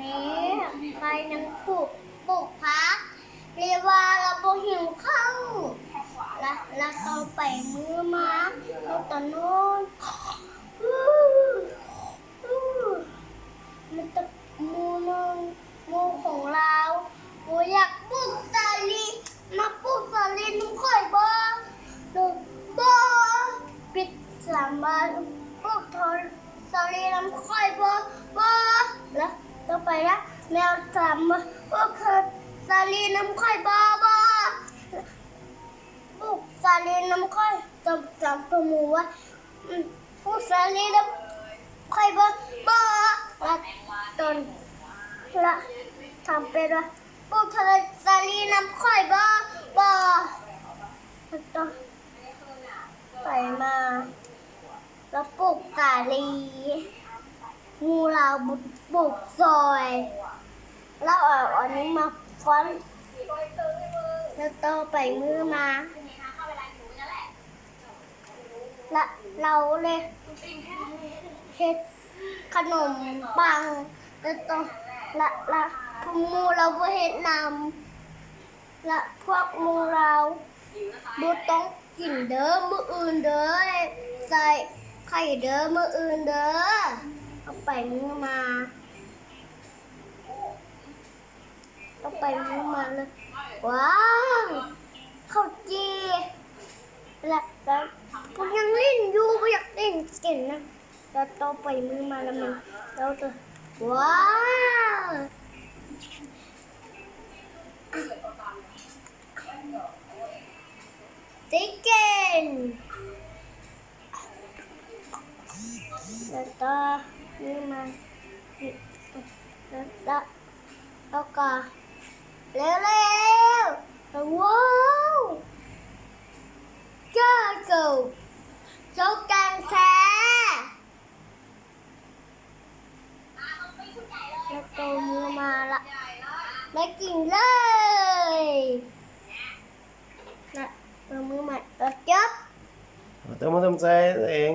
ນີ້ ໄປນຳປູກ ປູກຜັກ ເລວ່າລາວບໍ່ຫິວເຂົ້າ ລະ ລະຕໍ່ໄປມື້ມາ ລາວຕະນອນ ມັນຕະ ໝູ່ໜຶ່ງ ໝູ່ຂອງລາວ ບໍ່ຢາກປູກສາລີ ມາປູກສາລີນຳຂ້ອຍບໍ່? ບໍ່ ປິດສາມບານ ປູກສາລີນຳຂ້ອຍບໍ່? ບໍ່ ລະຕໍ່ໄປລະ ແມວຖາມວ່າ ປູກສາລີນຳຂ້ອຍບໍ່? ບໍ່ ປູກສາລີນຳຂ້ອຍ ຕອບ ຕອບໝູວ່າ ອືມ ປູກສາລີນຳຂ້ອຍບໍ່? ບໍ່ ລະຕອນ ລະຖາມເປັດວ່າ ປູກສາລີນຳຂ້ອຍບໍ່? ບໍ່ ລະຕໍ່ໄປມາ ລະປູກສາລີ ໝູ່ລາວບໍ່ປູກຊ່ອຍ ລາວເອົາອັນນີ້ມາຟັນ ລະຕໍ່ໄປມື້ມາ ລະລາວເລີຍເຮັດຂະໜົມປັງ ລະຕໍ່ ລະ ລະພວກໝູ່ລາວບໍ່ເຮັດນຳ ລະພວກໝູ່ລາວ ບໍ່ຕ້ອງກິນເດີ ມື້ອື່ນເດີ ໃສ່ໄຂ່ເດີ ມື້ອື່ນເດີ ຕໍ່ໄປມື້ມາ ຕໍ່ໄປມື້ມາເລີຍ ວ້າວ ເຂົ້າຈີ່ ລະ ລະພວກຍັງຫຼິ້ນຢູ່ ບໍ່ຢາກຫຼິ້ນກິນນະ ລະຕໍ່ໄປມື້ມາລະມັນ ລະ ວ້າວ ຊິກເກັນ ລະຕໍ່ ນີ້ມາ ລະ ລະ ລະກະ ເລັວໆ ວ້າວ ເຈີໂຈ ໂຈແກງແທ້. ລະໂຕມືມາລະ ໄດ້ກິນເລີຍ ລະໂຕມືມາ ລະຈົບ ເຕີມອົກເຕີມໃຈຕົວເອງ.